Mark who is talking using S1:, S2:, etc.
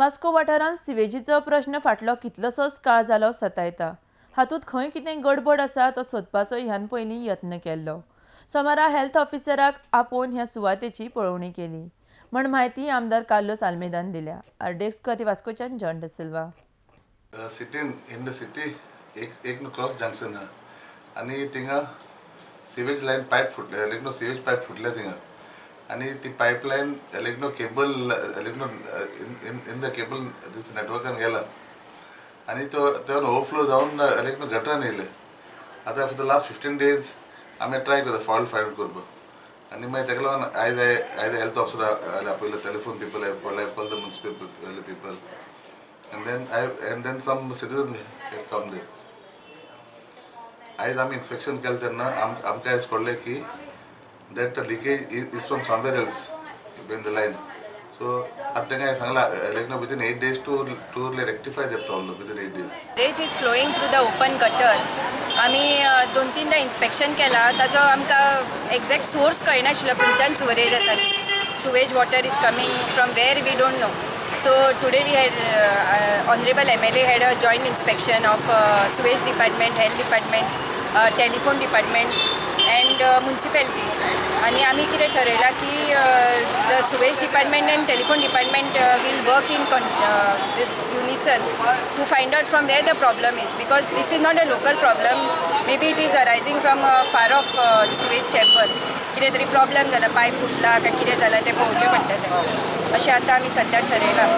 S1: वास्को वाठारांत सिवेजीचो प्रश्न फाटलो कितलोसोच काळ जालो सतायता. हातूंत खंय कितें गडबड आसा तो सोदपाचो ह्यान पयलीं यत्न केल्लो. सोमारा हेल्थ ऑफिसराक आपोवन ह्या सुवातेची पळोवणी केली म्हण म्हायती आमदार कार्लोस आल्मेदान दिल्या. आरडीएक्स खातीर वास्कोच्यान जॉन डिसिल्वा.
S2: सिटीन, इन the city एक न्हू क्रॉस जंक्शन आहा आनी थिंगा सिवेज लायन पायप फुटले, लायक न्हू सिवेज पायप फुटले थिंगा आनी ती पायप लायन लायक न्हू केबल लायक न्हू इन the cable दीस नेटवर्कान गेला आनी तो ओवरफ्लो जावन लायक न्हू गटरान येयले. आतां for the last 15 days आमी ट्राय करता फॉल्ट फायंड करपाक आनी मागीर तेका लागून आयज हेल्थ ऑफिसर आपयलो, telephone people, I call the municipal people and then some citizen come there. आयज आमी इन्स्पेक्शन केलें तेन्ना आमकां आयज कळ्ळें की that the leakage is from somewhere else in the line. So आतां तांकां हांवें सांगलां like no within 8 days to rectify that problem within 8 days.
S3: Sewage is flowing through the open gutter. आमी दोन तीनदा इन्स्पेक्शन केला. ताजो आमकां एग्जॅक्ट सोर्स कळनाशिल्लो, खंयच्यान सुवरेज येता. Sewage water is coming from where, we don't know. So today we had, honourable MLA had a joint inspection of sewage department, health department, telephone department and municipality. आनी आमी कितें ठरयलां की the sewage department and telephone department will work in this unison to find out from where the problem is, because this is not a local problem. Maybe it is arising from far off sewage chamber. कितें तरी problem जाला, pipe फुटला काय कितें जाला, तें पळोवचें पडटलें, अशें आतां आमी सद्या ठरयलां.